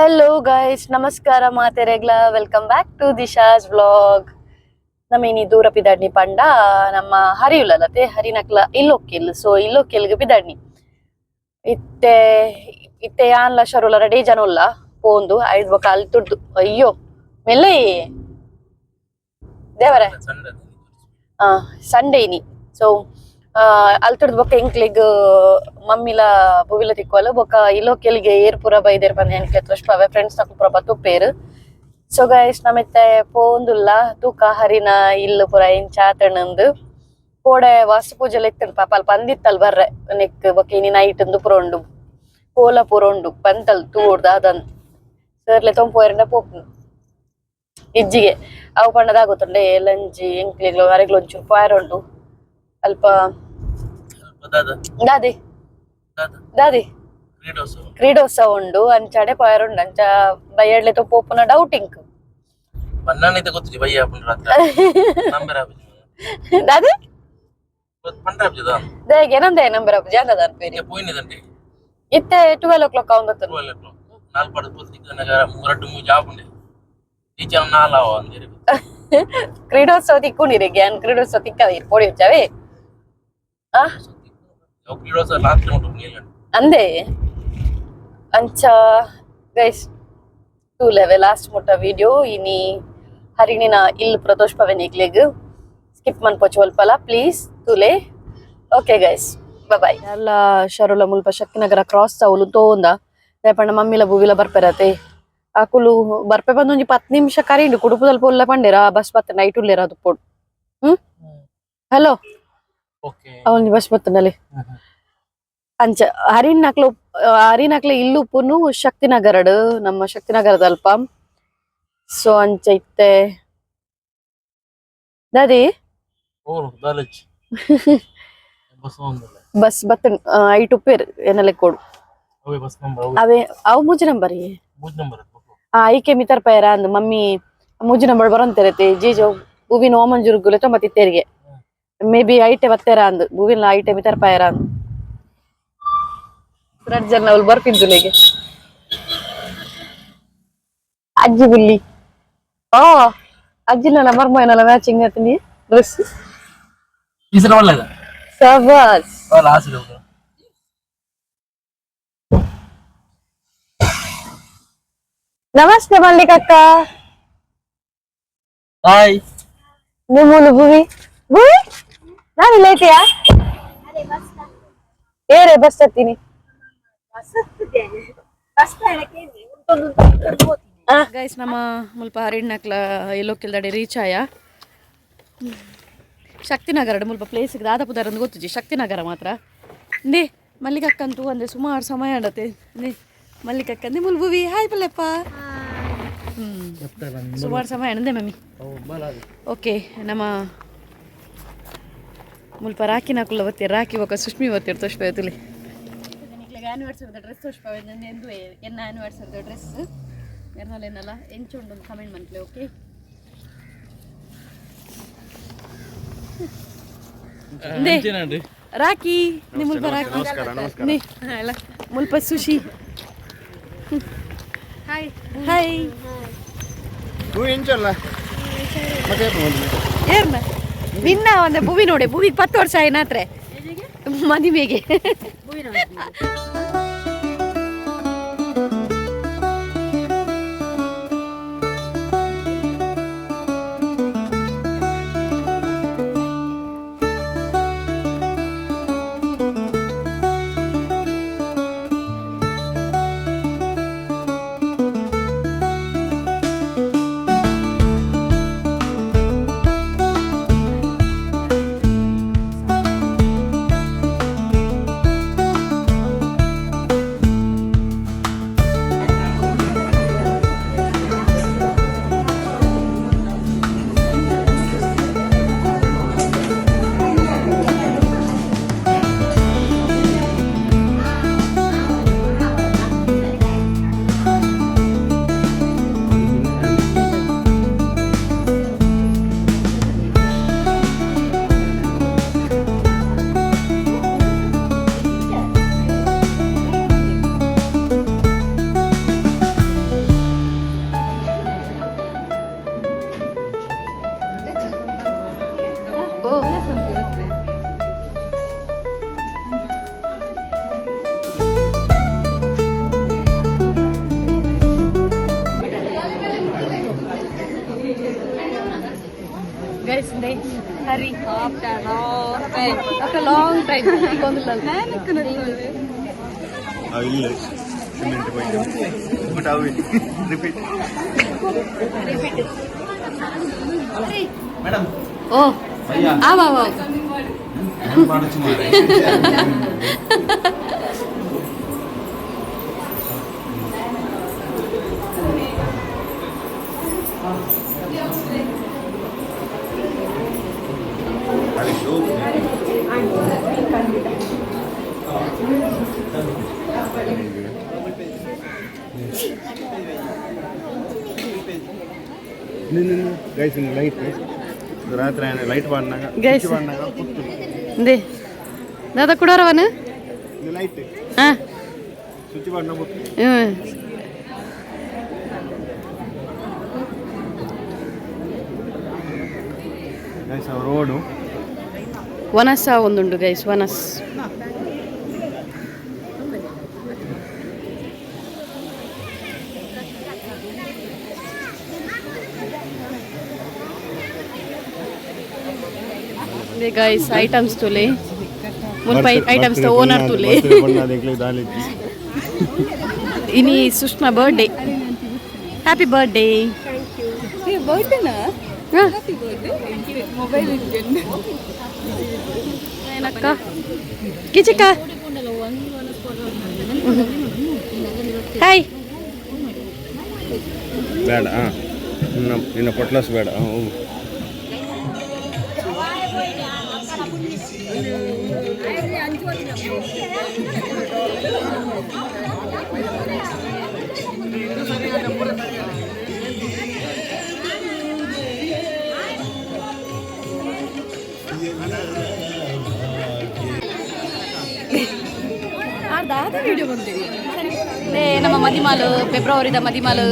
Hello guys, ನಮಸ್ಕಾರ ಮಾತೆರೆಗ್ಲ. Welcome back to Disha's vlog. ನಮೇನಿ ದೂರ ಪಿದಾಡ್ನಿ ಪಂಡ ನಮ್ಮ ಹರಿಯುಲಲತೆ ಹರಿನಕ್ಲ ಇಲ್ಲೊಕ್ಕಿಲ್. ಸೊ ಇಲ್ಲೊಕ್ಕಿಲ್ಗ್ ಪಿದಾಡ್ನಿ ಇತ್ತೆ ಇತ್ತೆ ಯಾನ್ಲ ಶರುಲ ರೆಡಿ ಜನ ಉಲ್ಲ ಪೋಂದು ಐದ್ ಬೊಕ ಅಲ್ಲಿ ತುಡ್ದು. ಅಯ್ಯೋ ಮೆಲ್ಲೆ ದೇವರೇ. ಸಂಡೇ ಇನಿ. ಸೊ ಅಲ್ತುಡ್ದು ಬೊಕ್ಕ ಎಂಕ್ಲೆಗ್ ಮಮ್ಮಿಲ ಬುವಿಲ ತಿಕ್ವಲ್. ಬೊಕ್ಕ ಇಲೋಕೆಲ್ಗೆ ಏರ್ ಪೂರ ಬೈದೇರ್ ಪಂದ್ ಎಂಕ್ಲೆ ತೋಷ್ಪವೆ ಫ್ರೆಂಡ್ಸ್ ನಕುಲು ಪೂರ ಬತ್ತುಪ್ಪೇರ್. ಸೊ ಗೈಸ್, ನಮಿತ್ತೆ ಪೋಂದುಲ್ಲ ತೂಕ ಹರಿನ ಇಲ್ಲು ಪೂರ ಎಂಚ ಆತಣಂದು. ಕೋಡೆ ವಾಸ್ತು ಪೂಜೆಲ ಇತ್ತುಂಡು ಪಾಪ ಅಲ್ಪ ಅಂದಿತ್ತಲ್ ಬರ್ರೆ ನೆಕ್. ಬೊಕ್ಕ ಇನಿ ನೈಟ್ ಇಂದು ಪೂರ ಉಂಡು, ಕೋಲ ಪೂರ ಉಂಡು ಪಂತಲ್ ತೂಡ್ದ ಅದನ್ ಸರ್ಲೆ ತೊಂಪೋಯರಂಡ ಪೋಪುನು ಇಜ್ಜಿಗೆ ಅವು ಪಂಡದಾಗುತ್ತುಂಡೆ ಲಂಜಿ ಎಂಕ್ಲೆಗ್ಲ ಅರೆಗ್ಲ ಒಂಚೂರು ಪಾಯರ್ ಉಂಡು ಅಲ್ಪ. ದಾದಿ ದಾದಿ ಕ್ರೀಡೋತ್ಸವ ಉಂಡು ಅಂಚಾಡೆ ಪಾಯರ್ ಉಂಡು. ಅಂಚ ಬಯ್ಯಡ್ಲೆ ತೊ ಪೋಪುನ ಡೌಟ್ ಇಂಕ್. ದಾದಿ ದೇಗೆ ನಂದೇ ನಂಬರ್ ಅಪ್ ಜಾನದ ಅನ್ಪೇರಿ. ಇತ್ತೆ 12 ಓ ಕ್ಲಾಕ್ ಅವಂದತ್ತು. ಕ್ರೀಡೋತ್ಸವ ತಿಕ್ಕೊಂಡಿರಿ ಗ್ಯಾನ್ ಕ್ರೀಡೋತ್ಸವ ತಿಕ್ಕದ ಪೋಡಿ ಹುಚ್ಚಾವೆ ಆ ಅಂದೆ. ಅಂಚ ಗೈಸ್, ತೂಲೆವೆ ಲಾಸ್ಟ್ ಮುಟ್ಟ ವಿಡಿಯೋ. ಇನಿ ಹರಿಣಿನ ಇಲ್ಲು ಪ್ರತೋಷ್ ಪವನ್ ಇಗ್ಲೆಗ್ ಸ್ಕಿಪ್ ಮನ್ಪೊಚು ಅಲ್ಪಲ ಪ್ಲೀಸ್ ತೂಲೆ. Okay guys, bye. ಎಲ್ಲ ಶರುಲ ಮುಲ್ಪ ಶಕ್ತಿನಗರ ಕ್ರಾಸ್ ತೌಲು ತೋಂದ ಪಂಡ ಮಮ್ಮಿಲ ಬೂವಿಲ ಬರ್ಪೆರತೆ. ಅಕುಲು ಬರ್ಪೆ ಬಂದು ಒಂಜಿ 10 ನಿಮಿಷ ಕರಿಂಡು ಕುಡುಪುದಲ್ಪ ಉಲ್ಲ ಪಂಡೇರ. ಬಸ್ ಬತ್ತ ನೈಟ್ ಉಲ್ಲೇರ ಅದು ಪೋಡು. ಹ್ಮ್ ಹಲೋ, ಅವನ್ ಬಸ್ ಬತ್ತನಲ್ಲಿ ಅಂಚ ಹರಿನಕ್ಲು ಹರಿನಕ್ಲು ಇಲ್ಲುಪ್ಪುನು ಶಕ್ತಿನಗರಡು, ನಮ್ಮ ಶಕ್ತಿನಗರದ ಅಲ್ಪ. ಸೊ ಅಂಚ ಇತ್ತೆ ದಾದಿ ಬಸ್ ಬತ್ತ ಐಟ್ ಉಪ್ಪೇರು ಏನಲೆ ಕೊಡು. ಅವೇ ಅವು ಮೂಜಿ ನಂಬರ್. ಆ ಐಕೆ ಮಿತರ್ ಪೈರ ಅಂದ್ ಮಮ್ಮಿ ಮೂಜಿ ನಂಬರ್ ಬರಂತಿರತ್ತೆ. ಜೀಜೋ ಹೂವಿನ ಓಮಂಜುರುಗುಲೆ ತೊಂಬತ್ತಿತ್ತೇರಿಗೆ ಮೇ ಬಿ ಐಟೆ ಬತ್ತೇರ ಅಂದ್ ಹೂವಿನ ಐಟೆ ಮಿತರ್ ಪೈರ ಅಂದ್. ರಡ್ ಜನ ಅವಳು ಬರ್ಪಿದ್ದುಲೆಗೆ ಅಜ್ಜಿ ಬುಲ್ಲಿ. ಆ ಅಜ್ಜಿನ ಮರ್ಮಯನಲ್ಲ ಮ್ಯಾಚಿಂಗ್ ಆತನಿ ಡ್ರೆಸ್. ಸಬಾಸ್. ನಮಸ್ತೆ ಮಲ್ಲಿಕಕ್ಕ. ಹಾಯ್. ನಿಮ್ಮೂಲು ಭುವಿ ಭುವಿ ನಾನು ಐತಿಯಾ ಏರೆ ಬಸ್ ಹತ್ತೀನಿ. ಗೈಸ್, ನಮ್ಮ ಮುಲ್ಪ ಹರಿಣ್ಣಕ್ಲ ಎಲ್ಲೋಕೆಲ್ದಡೆ ರೀಚ್ ಆಯ. ಶಕ್ತಿನಗರ ಮುಲ್ಪ ಪ್ಲೇಸ್ ದಾದ ಪುದರ್ ಅಂದ್ ಗೊತ್ತುಜಿ, ಶಕ್ತಿನಗರ ಮಾತ್ರ. ನೇ ಮಲ್ಲಿಕಕ್ಕಂತೂ ಅಂದ್ರೆ ಸುಮಾರು ಸಮಯ ಆಡತ್ತೆ. ನೇ ಮಲ್ಲಿಕಕ್ಕ ಅಂದೆ ಮುಲ್ ಭುವಿ ಹಾಯ್ ಪಲ್ಲೆಪ್ಪ. ಸುಮಾರು ಸಮಯ ಅಂದೆ ಮಮ್ಮಿ. ಓಕೆ, ನಮ್ಮ ಮುಲ್ಪ ರಾಖಿ ನಾಕುಲ್ಲ ಬತ್ತೀರ. ರಾಖಿ ಬೊಕ ಸುಷ್ಮಿ ಬತ್ತೀರ ತೋಷ್ಪ ತುಲಿ. ಆನಿವರ್ಸರಿದ ಡ್ರೆಸ್ ತೋಷ್ಪ ಎಂದು ಎನ್ನ ಆನಿವರ್ಸರಿದ ಡ್ರೆಸ್ ಎನ್ನಲ್ಲ ಎನ್ನಲ್ಲ ಎಂಚುಂಡು ಕಮೆಂಟ್ ಮನ್ಪ್ಲೆ. ಓಕೆ, ರಾಖಿ ನಿ ಮುಲ್ಪ ರಾಖಿ ನಿ ಮುಲ್ಪ ಸುಶಿ. Hi hi. ಏರ್ನ ನಿನ್ನ ಒಂದೇ ಭೂಮಿ ನೋಡಿ. ಭೂಮಿಗೆ 10 ವರ್ಷ ಏನಾತ್ರೆ ಮದುವೆಗೆ. Hari after long time ಇಲ್ಲ ಸಿಮೆಂಟ್ ಬಟ್ ಅವು ರಿಪೀಟ್ ಮೇಡಮ್. ಓ ಆ ವಾ ವಾ. ಗೈಸ್, ಲೈಟ್ ರಾತ್ರಿ ಲೈಟ್ ಮಾಡಿನಾಗ Guys. ಮಾಡಿನಾಗ ಪುಟ್ಟು. ಇಂದೇ ದಾದಾ ಕುಡೋರವನು. ಲೈಟ್ ಹಾಂ. ಸ್ವಿಚ್ ಮಾಡಿನ ಪುಟ್ಟು. ಹ್ಞೂ. Guys, road. ವನಸ ಒಂದುಂಡು ಗೈಸ್, ವನಸ್. ಗೈಸ್, ಐಟಮ್ಸ್ ತುಲೆ, ಮುಲ್ಪ ಐಟಮ್ಸ್ ಓನರ್ ತುಲೆ. ಇನಿ ಸುಷ್ಮಾ ಬರ್ಡೇ, ಹ್ಯಾಪಿ ಬರ್ಡೇ. ಬರ್ಡೇನಾ? ಮೊಬೈಲ್. ಏನಕ್ಕ ಕಿಚಿಕ, ಹಾಯ್. ಬೇಡ, ಹಾಂ, ನಿನ್ನ ನಿನ್ನ ಪೊಟ್ಲಸ್ ಬೇಡ, ಹಾಂ, ಹೋಗು. ಏ, ನಮ್ಮ ಮದಿಮಾಲು, ಫೆಬ್ರವರಿದ ಮದಿಮಾಲು.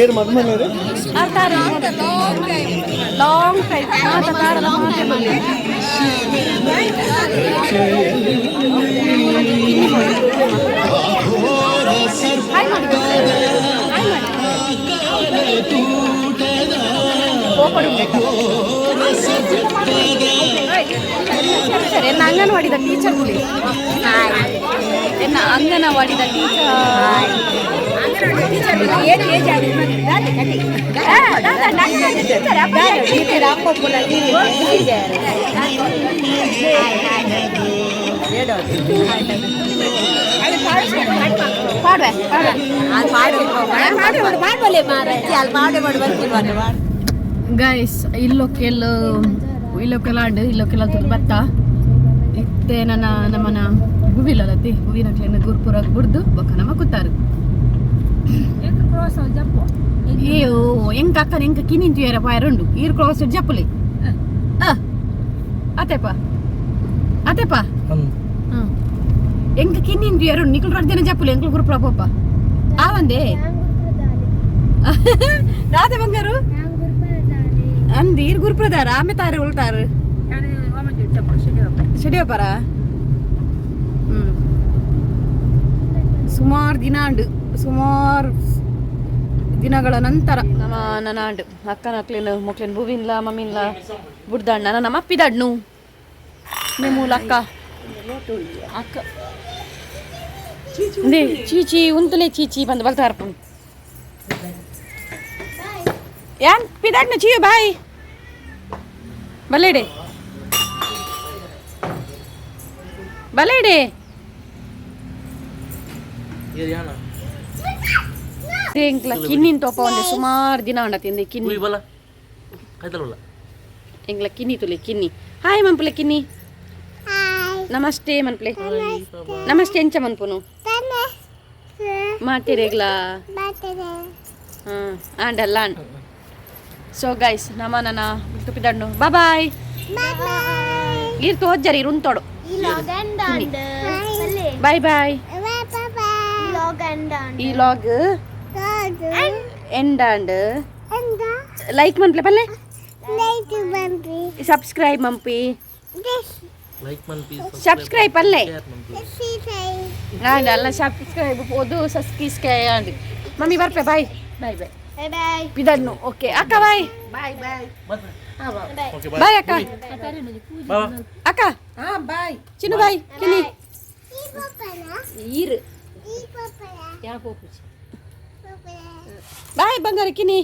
ಏನು ಮದ್ಮಲ್ಲ? Long time. ಹಾಯ್ ಮಾಡಿ, ಹಾಯ್ ಮಾಡಿ. ಸರ್, ಎನ್ನ ಅಂಗನವಾಡಿದ ಟೀಚರ್ ಕುಲಿ, ಎನ್ನ ಅಂಗನವಾಡಿದ ಟೀಚರ್. ಪಾಡುವೆ. ಗೈಸ್, ಇಲ್ಲೊಕ್ಕೆಲ್ಲ ಇಲ್ಲೊಕ್ಕೆಲ್ಲ ಅಂಡು ಇಲ್ಲೊಕ್ಕೆಲ್ಲ ತುದು ಬತ್ತ. ಇತ್ತೆ ನನ್ನ ನಮ್ಮನ ಗುವಿಲಲತಿ ಹೂವಿನ ಕ್ಲೇನ ಗುರ್ಪುರ ಬುಡ್ದು ಬೊಕ್ಕ ನಮ್ಮ ಕುತ್ತಾರು. ಏ ಓ, ಎಂಕ ಅಕ್ಕನ ಎಂಕ ಕಿನಿಂತು ಏರ ಪಾಯರುಂಡು ಈರ್ ಕ್ರಾಸ್ ಜಪ್ಪುಲಿ. ಅತೆಪ ಅತೆಪ. ಹ್ಮ್, ಎಂಕ ಕಿನ್ನಿಂತು ಏರುಂಡು, ನಿಕುಲ್ ರಡ್ದಿನ ಜಪ್ಪುಲಿ, ಎಂಕಲ್ ಗುರುಪುರ ಪೋಪ ಆವಂದೆ. ರಾಧೆ ಬಂಗಾರು ಅಂದ್ ಈರ್ ಗುರುಪ್ರದಾರ ಆಮೆ ತಾರೆ ಉಲ್ಟಾರು ಶೆಡಿಯಪ್ಪರ. ಹ್ಮ್, ಸುಮಾರು ದಿನ ಅಂಡು, ಸುಮಾರು ದಿನಗಳ ನಂತರ ನಮ್ಮ ನನ್ನ ಅಂಡು ಅಕ್ಕನ ಅಕ್ಲೇನು ಮೊಕ್ಲೇನು ಭೂವಿನ್ಲ ಮಮ್ಮಿನ್ಲ ಬುಡ್ದಣ್ಣ ನನ್ನ ಅಪ್ಪಿದಡ್ನು ನಿಮ್ಮ ಅಕ್ಕ ಅಕ್ಕ ಇಂದೇ ಚೀಚಿ ಉಂತುಲೆ ಚೀಚಿ ಬಂದು ಬಲ್ತಾರಪ್ಪು ಯಾನ್ ಪಿದಾಡ್ನು ಚೀಯು ಬಾಯ್ ಬಲ್ಲೇಡೆ ಬಲ್ಲೇಡೆ. ಎಂಕ್ಲ ಕಿನ್ನಿನ್ ತೋಪ ಒಂದೆ ಸುಮಾರು ದಿನ ಉಂಡ ತಿಂದೆ ಕಿನ್ನಿ. ಬಲ ಕಾಯ್ತಲ್ಲ. ಎಂಕ್ಲ ಕಿನ್ನಿ ತುಲೆ, ಕಿನ್ನಿ ಹಾಯ್ ಮನ್ಪುಲೆ, ಕಿನ್ನಿ ನಮಸ್ತೆ ಮನ್ಪುಲೆ, ನಮಸ್ತೆ ಎಂಚ ಮನ್ಪುನು ಮಾತಿರೇಗ್ಲಾ. ಹಾಂ, ಆಂಡಲ್ಲ and. ಸೊ ಗೈಸ್, ನಮ್ಮ ನನ್ನ ತುಪ್ಪಿದಣ್ಣು ಬಾಯ್. ಈರ್ ತೋಜ್ಜರಿ ಇರುಂತೋಡು. Bye bye. ಈ ಲಾಗ್ ಎಂಡ್ ಅಂಡ್ ಲೈಕ್ ಮನ್ಪ್ಲೆ ಪಲ್ಲೆ, ಸಬ್ಸ್ಕ್ರೈಬ್ ಮಂಪಿ. ಲೈಕ್ ಮನ್ಪಿ. ಸಬ್ಸ್ಕ್ರೈಬ್ ಅಲ್ಲೇ. ಶೇರ್ ಮನ್ಪಿ. ಆಂಡ್ ಅಲ್ಲ ಸಬ್ಸ್ಕ್ರೈಬ್ ಪೋದು ಸಸ್ಕಿ ಆಂಡ್. ಮಮ್ಮಿ ಬರ್ಪೆ, ಬಾಯ್. Bye bye. ಬಾಯ್. ಪಿದಡ್ನು. ಓಕೆ ಅಕ್ಕ, bye. Bye bye. Okay. Bye ಅಕ್ಕ. ಬಾಯ್. ಅಕ್ಕ. ಹಾ, ಬಾಯ್. ಚಿನ್ನು ಬಾಯ್ ಕಿನಿ. ಈರು ಯಾ ಪೋಪುಚಿ. ಬಾಯ್ ಬಂಗಾರಿ ಕಿನಿ.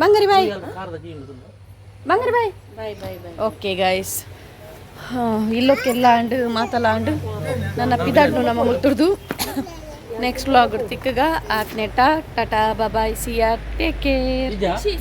ಬಂಗಾರಿ ಬಾಯ್. ಕಾರದ ಕೀ ಉಂಡು. ಬಂಗಾರಿ bye. Bye bye bye. Okay guys, ಇಲ್ಲೊಕ್ಕೆಲ್ಲ ಅಂಡ್ ಮಾತಲ್ಲ ಅಂಡ್ ನನ್ನ ಪಿದಾಡ್ನು ನಮ್ಮ ಮುತ್ತುರ್ದು. ನೆಕ್ಸ್ಟ್ ವ್ಲಾಗ್ ತಿಕ್ಕಗ ಆತ್ನೆಟ. Tata, bye, see ya, take care. ನಿಜ.